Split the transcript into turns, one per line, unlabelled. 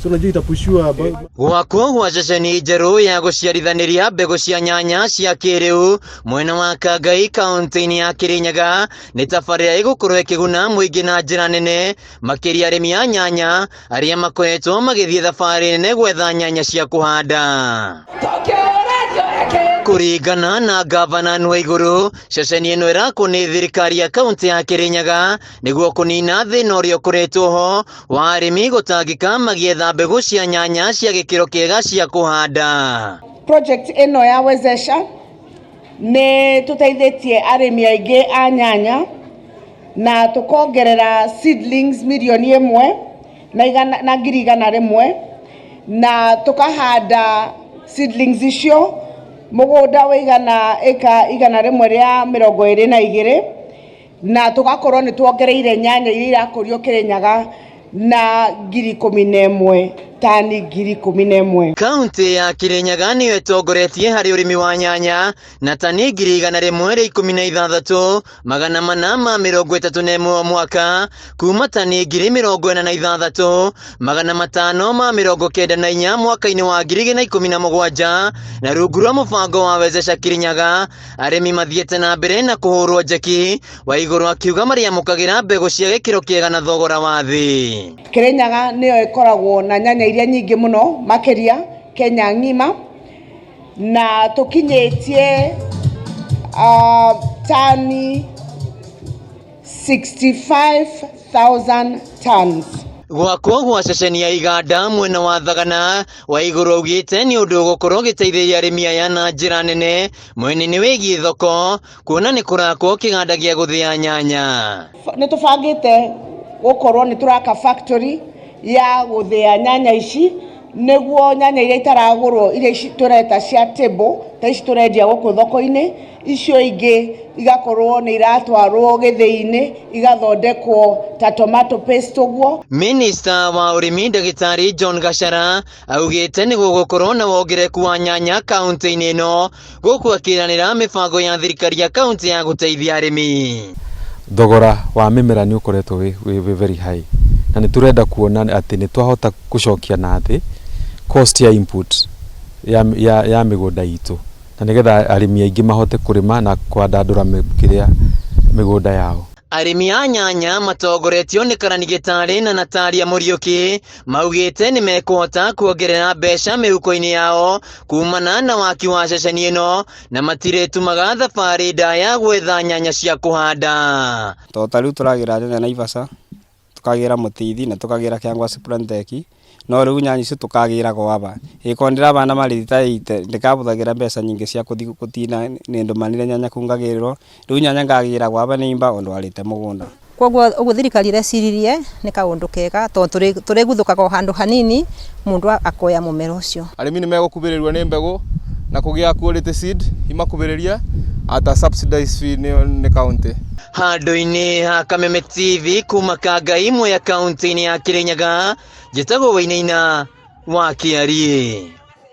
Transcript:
So unajua itapushiwa.
Gwakwo gwa ceceni njerũ ya gũciarithanĩria mbegũ cia nyanya cia kĩrĩu mwena wa Kangai kaunti-inĩ ya Kirinyaga nĩ tabarĩra ĩgũkorwo ĩkĩguna mũingĩ na njĩra nene, makĩria arĩmi a nyanya arĩa makoretwo magĩthiĩ thabarĩ nene gwetha nyanya cia kũhanda. Kũringana na ngavana Nwaigũrũ, ceceni ĩno ĩrakwo nĩ thirikari ya kaunti ya Kirinyaga nĩguo kũnina thĩna ũrĩa ũkoretwo ho wa arĩmi gũtangĩka magĩetha mbegũ cia nyanya cia gĩkĩro kĩega cia kũhanda.
Project ĩno ya Wezesha nĩ tũteithĩtie arĩmi aingĩ a nyanya na tũkongerera seedlings 1,000,000 na 100,000, na tũkahanda seedlings icio mũgũnda wĩigana ĩka 122, na tũgakorwo nĩ tuongereire nyanya iria irakũrio Kĩrĩnyaga na 11,000, tani 11,000.
Kaunti ya Kirinyaga nĩyo ĩtongoretie harĩ ũrĩmi wa nyanya na tani 116,431 o mwaka, kuma tani 46,594 mwaka-inĩ wa 2017. Na rungu rwa mũbango wa Wezesha Kirinyaga, arĩmi mathiĩte na mbere na kũhũrwo njeki, Waigũrũ akiuga marĩamũkagĩra mbegũ cia gĩkĩro kĩega na thogora wa thĩ.
Kĩrĩnyaga nĩyo ĩkoragwo na nyanya iria nyingĩ mũno makĩria Kenya ng'ima, na tũkinyĩtie tani 65,000 tons.
Gwakwo gwa ceceni ya iganda mwena wa Thagana, Waigũrũ augĩte nĩ ũndũ ũgũkorwo ũgĩteithĩrĩria arĩmi aya na njĩra nene mwena-inĩ wĩgiĩ thoko, kuona nĩ kũrakwo kĩganda gĩa gũthĩa nyanya.
Nĩ tũbangĩte gũkorwo nĩ tũraka factory ya gũthĩa nyanya ici, nĩguo nyanya iria itaragũrwo, iria ici tũreta cia table, ta ici tũrendia gũkũ thoko-inĩ, icio ingĩ igakorwo nĩ iratwarwo gĩthĩi-inĩ igathondekwo ta tomato paste ũguo.
Minista wa ũrĩmi Ndagĩtarĩ John Gachara augĩte nĩ gũgũkorwo na wongerereku wa nyanya kaunti-inĩ ĩno, gũkũ akĩranĩra mĩbango ya thirikari ya kaunti ya gũteithia arĩmi.
Thogora wa mĩmera nĩ ũkoretwo wĩ very high, na nĩ tũrenda kuona atĩ nĩ twahota gũcokia na thĩ cost ya input ya mĩgũnda itũ, na nĩgetha arĩmi aingĩ mahote kũrĩma na kwandandũra kĩrĩa mĩgũnda yao.
Arĩmi a nyanya matongoretio nĩ Karani Gĩtarĩ na Natalia Mũriũki maugĩte nĩ mekũhota kuongerera mbeca mĩhuko-inĩ yao kumana na waki wa ceceni ĩno, na matirĩtumaga thabarĩ ndaya gwetha nyanya cia kũhanda.
To ta rĩu tũragĩra nyanya Naivasha, tukagĩra Mũtĩithi na tukagĩra Kĩangwaci Plantec, no rĩu nyanya icio tukagĩra gwaba ĩkorwo ndĩrabanda marĩthi ta 80, ndikabũthagĩra mbeca nyingĩ cia kũthi gũtina nĩ ndũmanire nyanya kuu ngagĩrĩrwo. Rĩu nyanya ngagĩra gwaba nĩ imba ũndũ arĩte mũgũnda.
Koguo ũguo thirikari ĩreciririe nĩ kaũndũ kega, tondũ tũrĩguthũkaga o handũ hanini mũndũ akoya mũmera ũcio.
Arĩmi nĩ megũkubĩrĩrwo nĩ mbegũ na kũgĩa quality seed imakubĩrĩrie at a subsidized fee nĩ county.
Handũ-inĩ ha Kameme TV kuma Kangai Mwea kaunti-inĩ ya Kirinyaga, njĩtagwo Wainaina wa Kĩariĩ.